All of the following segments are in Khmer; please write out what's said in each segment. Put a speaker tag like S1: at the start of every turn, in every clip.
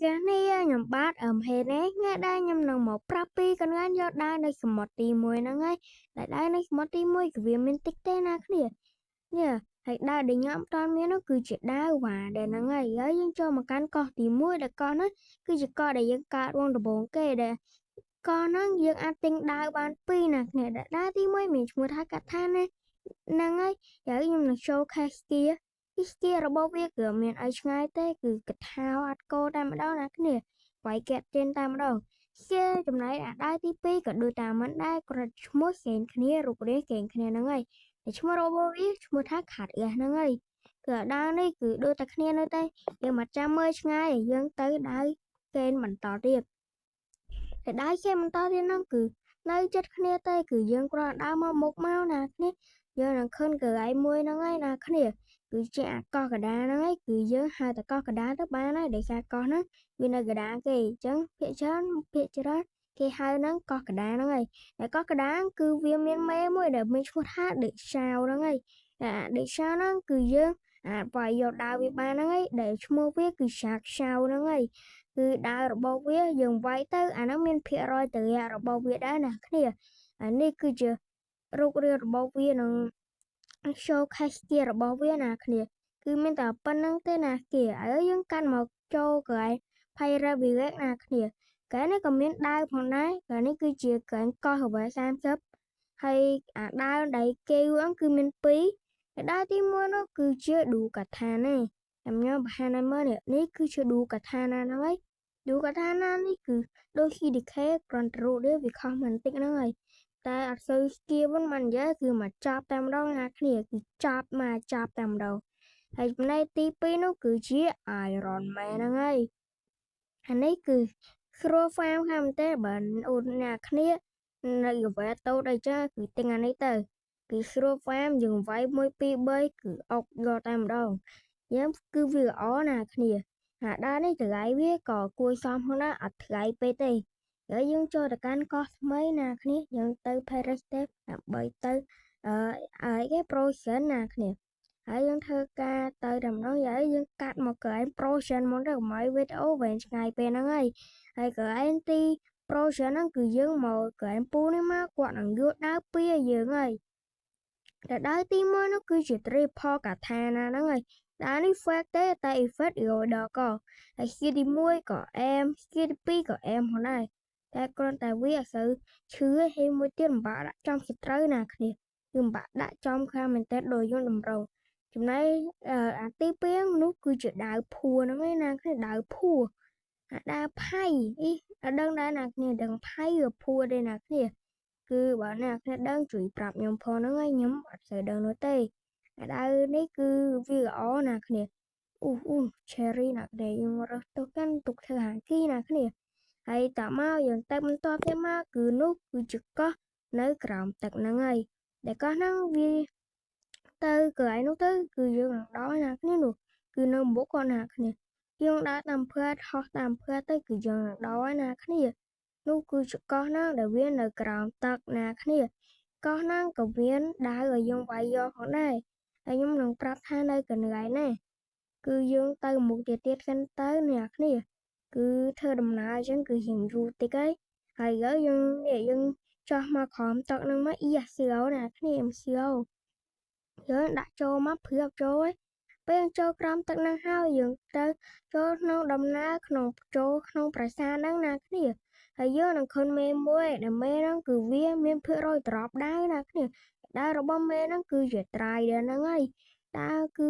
S1: គ្នាខ្ញុំបាទអឹមហេនេះថ្ងៃដែរខ្ញុំនឹងមកប្រាប់ពីកន្លែងយកដាវនៅសមុទ្រទី1ហ្នឹងហើយដែលដាវនៅសមុទ្រទី1គឺវាមានតិចទេណាគ្នានេះហើយដាវដែលខ្ញុំអត់ទាន់មាននោះគឺជាដាវវ៉ាដែលហ្នឹងហើយហើយយើងចូលមកកាន់កោះទី1ដែលកោះហ្នឹងគឺជាកោះដែលយើងកើតវងដំបូងគេដែលកោះហ្នឹងយើងអាចទិញដាវបាន2ណាគ្នាដែលដាវទី1មានឈ្មោះថាកថាណាហ្នឹងហើយហើយខ្ញុំនឹងចូលខេសគៀពីស្គារបស់វាគឺអត់មានអីឆ្ងាយទេគឺកថាអត់គោតែម្ដងណាគ្នាវាយកែទៀនតែម្ដងជាចំណែកអាដាវទី2ក៏ដូចតាមមិនដែរគ្រាន់ឈ្មោះផ្សេងគ្នារូបរាងផ្សេងគ្នាហ្នឹងហើយតែឈ្មោះរបស់វាឈ្មោះថាខាត់អះហ្នឹងហើយគឺអាដាវនេះគឺដូចតែគ្នានៅទេយើងមកចាំមើលឆ្ងាយយើងទៅដាវកេនបន្តទៀតតែដាវគេបន្តទៀតហ្នឹងគឺនៅចិត្តគ្នាទេគឺយើងគ្រាន់ដើរមកមុខមកណាគ្នាយើងនឹងឃើញកន្លែងមួយហ្នឹងហើយណាគ្នាគឺជាអាកោះកដាហ្នឹងឯងគឺយើងហៅតែកោះកដាទៅបានហើយដោយសារកោះហ្នឹងវានៅកដាគេអញ្ចឹងភាគច្រើនគេហៅហ្នឹងកោះកដាហ្នឹងហើយតែកោះកដាគឺវាមានមេមួយដែលមានឈ្មោះថាដេកឆាវហ្នឹងហើយអាដេកឆាវហ្នឹងគឺយើងអាចវាយយកដាវវាបានហ្នឹងហើយដែលឈ្មោះវាគឺឆាកឆាវហ្នឹងហើយគឺដាវរបស់វាយើងវាយទៅអាហ្នឹងមានភាគរយតរៈរបស់វាដែរណាគ្នាអានេះគឺជារូបរាងរបស់វានឹង showcase ជារបស់វាណាគ្នាគឺមានតែប៉ុណ្្នឹងទេណាគ្នាឥឡូវយើងកាន់មកចូលកន្លែង Pirate Village ណាគ្នាកន្លែងនេះក៏មានដាវផងដែរកន្លែងនេះគឺជាកន្លែងកោះ level 30ហើយអាដាវដែលគេហ្នឹងគឺមាន2ហើយដាវទី1នោះគឺជាឌូកាថាណាខ្ញុំបង្ហាញឲ្យមើលនេះនេះគឺជាឌូកាថាណាហ្នឹងហើយឌូកាថាណានេះគឺដូច CDK គ្រាន់តែរូបនេះវាខុសបន្តិចហ្នឹងហើយតែអត់សូវស្គៀវិញមិននិយាយគឺមកចាប់តែម្ដងណាគ្នាគឺចាប់មកចាប់តែម្ដងហើយចំណែកទី2នោះគឺជា Iron Man ហ្នឹងហើយអានេះគឺស្រួល farm ខាងមែនទេបើអូនអ្នកគ្នានៅ level តូចអីចឹងគឺទិញអានេះទៅគឺស្រួល farm យើងវាយ1 2 3គឺអុកយកតែម្ដងយើងគឺវាល្អណាគ្នាអាដានេះតម្លៃវាក៏គួរសមផងដែរអត់ថ្លៃពេកទេហើយយើងចូលទៅកាន់កោះថ្មីណាគ្នាយើងទៅ Paris Step ដើម្បីទៅអឺអីគេ Provision ណាគ្នាហើយយើងធ្វើការទៅតែម្ដងហើយយើងកាត់មកកន្លែង Provision មកទៅកុំឲ្យវីដេអូវែងឆ្ងាយពេលហ្នឹងហើយហើយកន្លែងទី Provision ហ្នឹងគឺយើងមកកន្លែងពូនេះមកគាត់នឹងយកដាវពីឲ្យយើងហើយតែដាវទី1នោះគឺជា triple katana ហ្នឹងហើយដាវនេះ fake ទេតែ effect រយដល់កហើយ skill ទី1ក៏អែម skill ទី2ក៏អែមផងដែរតែគ្រាន់តែវាអត់សូវឈឺទេហើយមួយទៀតពិបាកដាក់ចំសត្រូវណាគ្នាគឺពិបាកដាក់ចំខ្លាំងមែនតើដោយយើងតម្រូវចំណែកអាទី2នោះគឺជាដាវភួរហ្នឹងឯណាគ្នាដាវភួរអាដាវផៃអីអត់ដឹងដែរណាគ្នាដឹងផៃឬភួរទេណាគ្នាគឺបើអ្នកគ្នាដឹងជួយប្រាប់ខ្ញុំផងហ្នឹងហើយខ្ញុំអត់សូវដឹងនោះទេអាដាវនេះគឺវាល្អណាគ្នាអូអូ cherry ណាគ្នាយើងរើសទៅកាន់ទុកធ្វើហាគីណាគ្នាហើយតមកយើងទៅបន្តទៀតមកគឺនោះគឺជាកោះនៅក្រោមទឹកហ្នឹងហើយដែលកោះហ្នឹងវាទៅកន្លែងនោះទៅគឺយើងនឹងដល់ណាគ្នានោះគឺនៅមុខគាត់ណាគ្នាយើងដើរតាមផ្លូវហោះតាមផ្លូវទៅគឺយើងនឹងដល់ហើយណាគ្នានោះគឺជាកោះហ្នឹងដែលវានៅក្រោមទឹកណាគ្នាកោះហ្នឹងក៏មានដាវឲ្យយើងវាយយកផងដែរហើយខ្ញុំនឹងប្រាប់ថានៅកន្លែងណាគឺយើងទៅមុខទៀតទៀតសិនទៅអ្នកគ្នាគឺធ្វើដំណើរអញ្ចឹងគឺរៀងយូរតិចហើយហើយឥឡូវយើងនេះយើងចោះមកក្រោមទឹកហ្នឹងមកអ៊ីសៀវណាគ្នាសៀវយើងដាក់ចូលមកព្រៀបចូលហើយពេលចូលក្រោមទឹកហ្នឹងហើយយើងទៅចូលក្នុងដំណើរក្នុងចូលក្នុងប្រាសាទហ្នឹងណាគ្នាហើយយើងនឹងឃើញមេមួយដែលមេហ្នឹងគឺវាមានភាគរយ drop ដាវណាគ្នាដាវរបស់មេហ្នឹងគឺជា trident ហ្នឹងហើយដាវគឺ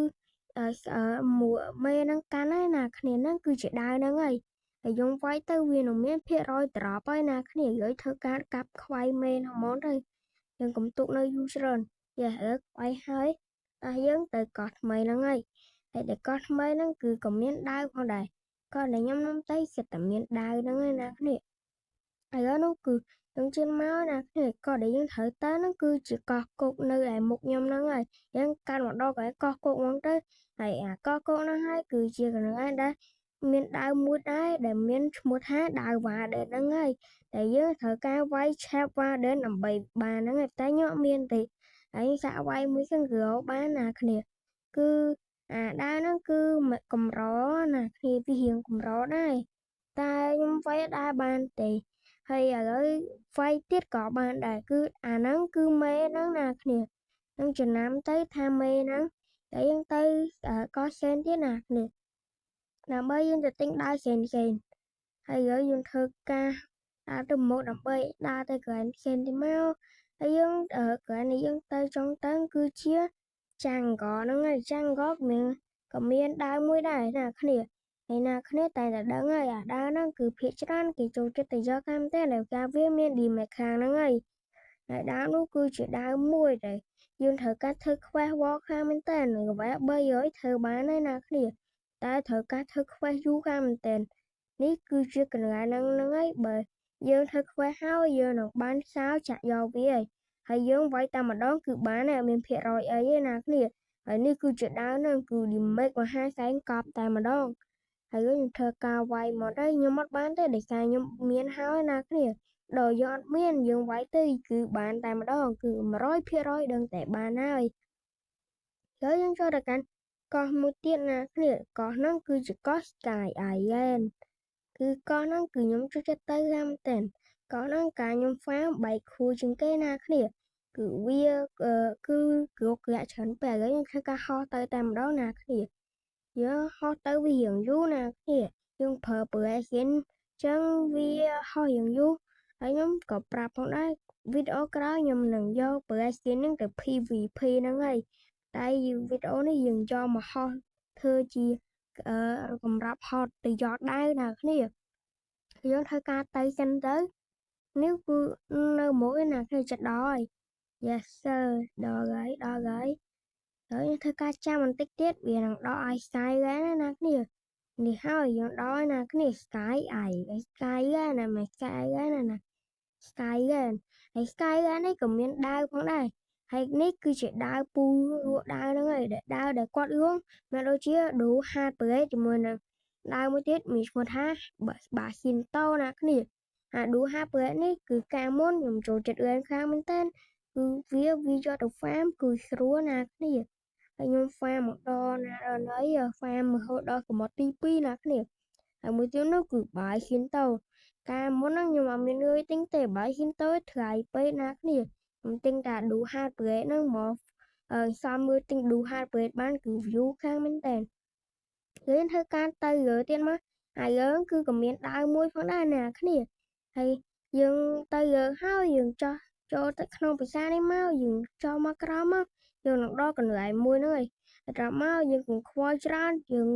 S1: អឺមួមេហ្នឹងកាន់ហើយណាគ្នាហ្នឹងគឺជាដាវហ្នឹងហើយហើយយើងវាយទៅវានឹងមានភាគរយ drop ហើយណាគ្នាយើងធ្វើការកាប់ខ្វៃមេហ្នឹងហ្មងទៅយើងកុំទុកនៅយូរច្រើនយ៉ាឥឡូវខ្វៃហើយតោះយើងទៅកោះថ្មីហ្នឹងហើយហើយដែលកោះថ្មីហ្នឹងគឺក៏មានដាវផងដែរក៏ដែលខ្ញុំនាំទៅសិតតែមានដាវហ្នឹងឯណាគ្នាឥឡូវនោះគឺយើងជឿនមកណាគ្នាកោះដែលយើងត្រូវទៅហ្នឹងគឺជាកោះគោកនៅឯមុខខ្ញុំហ្នឹងហើយយើងកាន់មកដល់កន្លែងកោះគោកហ្មងទៅហើយអាកោះគោកហ្នឹងហើយគឺជាកន្លែងដែលមានដាវមួយដែរដែលមានឈ្មោះថាដាវ Warden ហ្នឹងហើយដែលយើងត្រូវការវាយ Chief Warden ដើម្បីបានហ្នឹងហើយតែខ្ញុំអត់មានទេហើយសាក់វាយមួយសិនគឺបានណាគ្នាគឺ អាដាវហ្នឹងគឺកម្រណាគ្នាវារៀងកម្រដែរតែខ្ញុំវាយដែរបានទេហើយឥឡូវវាយទៀតក៏បានដែរគឺអាហ្នឹងគឺមេហ្នឹងណាគ្នានឹងចំណាំទៅថាមេហ្នឹងតែយើងទៅកោះសែនទៀតណាគ្នាដើម្បីយើងទៅទិញដាវសែនសែនហើយឥឡូវយើងធ្វើការដើរទៅមុខដើម្បីដើរទៅកន្លែងផ្សេងទៀតមកហើយយើងកន្លែងនេះយើងទៅចង់ទៅគឺជាចាំងកហ្នឹងហើយចាំងកមានក៏មានដាវមួយដែរណាគ្នាហើយណាគ្នាតែតែដឹងហើយអាដាវហ្នឹងគឺភាគច្រើនគេចូលចិត្តទៅយកតាមទេដែលការវាមាន damage ខ្លាំងហ្នឹងហើយហើយដាវនោះគឺជាដាវមួយដែលយើងត្រូវការធ្វើ quest វល់ខ្លាំងមែនតើ level 300ធ្វើបានហើយណាគ្នាតែត្រូវការធ្វើ quest យូរខ្លាំងមែនតើនេះគឺជាកន្លែងហ្នឹងហ្នឹងហើយបើយើងធ្វើ quest ហើយយើងនឹងបានសោចាក់យកវាហើយហើយយើងវាយតែម្ដងគឺបានហើយអត់មានភាគរយអីទេណាគ្នាហើយនេះគឺជាដាវហ្នឹងគឺ damage មហាសែនកប់តែម្ដងហើយខ្ញុំធ្វើការវាយមកទៅខ្ញុំអត់បានទេដោយសារខ្ញុំមានហើយណាគ្នាដល់យើងអត់មានយើងវាយទៅគឺបានតែម្ដងគឺ100%ដឹងតែបានហើយហើយយើងចូលទៅកាន់កោះមួយទៀតណាគ្នាកោះហ្នឹងគឺជាកោះ Sky Island គឺកោះហ្នឹងគឺខ្ញុំចូលចិត្តទៅតាមតែកោះហ្នឹងកាលខ្ញុំ farm បែកខួរជាងគេណាគ្នាគឺវាគឺគ្រោករាក់ច្រើនពេកឥឡូវខ្ញុំធ្វើការហោះទៅតែម្ដងណាគ្នាយើងហោះទៅវារៀងយូរណាគ្នាយើងប្រើ Brazil ចឹងវាហោះរៀងយូរហើយខ្ញុំក៏ប្រាប់ផងដែរវីដេអូក្រោយខ្ញុំនឹងយក Brazil ហ្នឹងទៅ PVP ហ្នឹងហើយតែវីដេអូនេះយើងយកមកហោះធ្វើជាអឺកម្រាប់ហត់ទៅយកដាវណាគ្នាយើងធ្វើការទៅសិនទៅនេះគឺនៅមុខឯណាគ្នាចិត្តដល់ហើយ Yes sir ដល់ហើយដល់ហើយហើយយើងធ្វើការចាំបន្តិចទៀតវានឹងដល់ឲ្យ Sky ហើយណាគ្នានេះហើយយើងដល់ហើយណាគ្នា Sky អី Sky ណាមិន Sky ណាណា Sky ហើយ Sky នេះក៏មានដាវផងដែរហើយនេះគឺជាដាវពូលក់ដាវហ្នឹងហើយដែលដាវដែលគាត់លក់មានដូចជា Do Hard Break ជាមួយនឹងដាវមួយទៀតមានឈ្មោះថាបាស៊ីនតូណាគ្នាអា Do Hard Break នេះគឺកាលមុនខ្ញុំចូលចិត្តលេងខ្លាំងមែនតើគឺវាវាយកទៅ farm គឺស្រួលណាគ្នាហើយខ្ញុំ farm មកដល់ណាដល់ណី farm រហូតដល់កម្រិតទី2ណាគ្នាហើយមួយទៀតនោះគឺបាយហ៊ានតូកាលមុនហ្នឹងខ្ញុំអត់មានលុយទិញទេបាយហ៊ានតូថ្លៃពេកណាគ្នាខ្ញុំទិញតែ Do Hard Break ហ្នឹងមកអឺសំមើលទិញ Do Hard Break បានគឺ view ខ្លាំងមែនតើយើងធ្វើការទៅលើទៀតមកហើយយើងគឺក៏មានដាវមួយផងដែរណាគ្នាហើយយើងទៅលើហើយយើងចោះចូលទៅក្នុងភាសានេះមកយើងចោះមកក្រោមមកយើងនឹងដល់កន្លែងមួយហ្នឹងហើយត្រប់មកយើងកុំខ្វល់ច្រើនយើង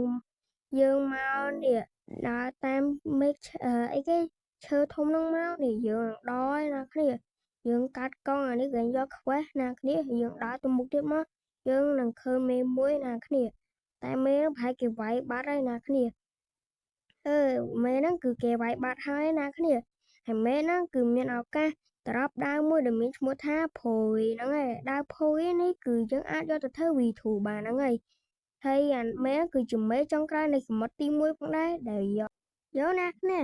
S1: យើងមកនេះដើរតាមមេឃអីគេឈើធំហ្នឹងមកនេះយើងនឹងដល់ហើយណាគ្នាយើងកាត់កង់អានេះគេយកខ្វេះណាគ្នាយើងដើរទៅមុខទៀតមកយើងនឹងឃើញមេមួយណាគ្នាតែមេហ្នឹងប្រហែលគេវាយបាត់ហើយណាគ្នាអឺមេហ្នឹងគឺគេវាយបាត់ហើយណាគ្នាហើយមេហ្នឹងគឺមានឱកាសត្រប់ដាវមួយដែលមានឈ្មោះថាភូយហ្នឹងឯងដាវភូយនេះគឺយើងអាចយកទៅធ្វើ V2 បានហ្នឹងហើយហើយអាមេគឺជាមេចុងក្រោយនៃសមុទ្រទី1ផងដែរដែលយកយកណាគ្នា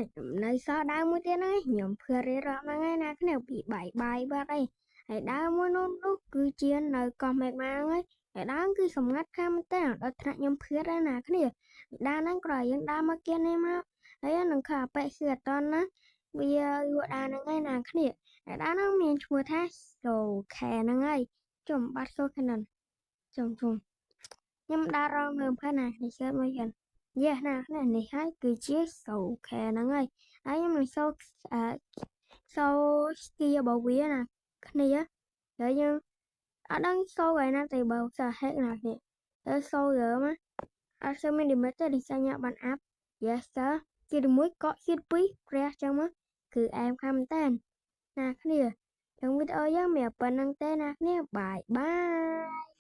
S1: នៅសល់ដាវមួយទៀតហ្នឹងខ្ញុំភឿរៀបរាប់ហ្នឹងឯណាគ្នាពីបាយបាយបាត់អីហើយដាវមួយនោះនោះគឺជានៅកោះមេកម៉ាហ្នឹងហើយហើយដាវគឺសម្ងាត់ខាងមែនតើដល់ថ្នាក់ខ្ញុំភឿដែរណាគ្នាដាវហ្នឹងក្រោយយើងដើរមកគៀននេះមកហើយនឹងខអបិគឺអត់តណាវាលក់ដាវហ្នឹងឯណាគ្នាហើយដាវហ្នឹងមានឈ្មោះថាសូខែហ្នឹងហើយចំបាត់សូខែហ្នឹងចំជុំខ្ញុំដើររងមើលផែណានេះសើមួយกันយេណានេះហើយគឺជាសូខែហ្នឹងហើយហើយខ្ញុំនឹងសូអឺសូស្គីរបស់វាណាគ្នាហើយយើងអត់ដឹងសូឯណាទេបើសាហេកណាគ្នាទៅសូរើមកអត់សូវមាន limit ទេដូចញ៉ាបានអាប់ Yes sir ជាមួយកក់ជាតិ2ព្រះចឹងមកគឺអែមខាងមែនតើណាគ្នាចឹងវីដេអូយើងមានប៉ុណ្្នឹងទេណាគ្នាបាយបាយ។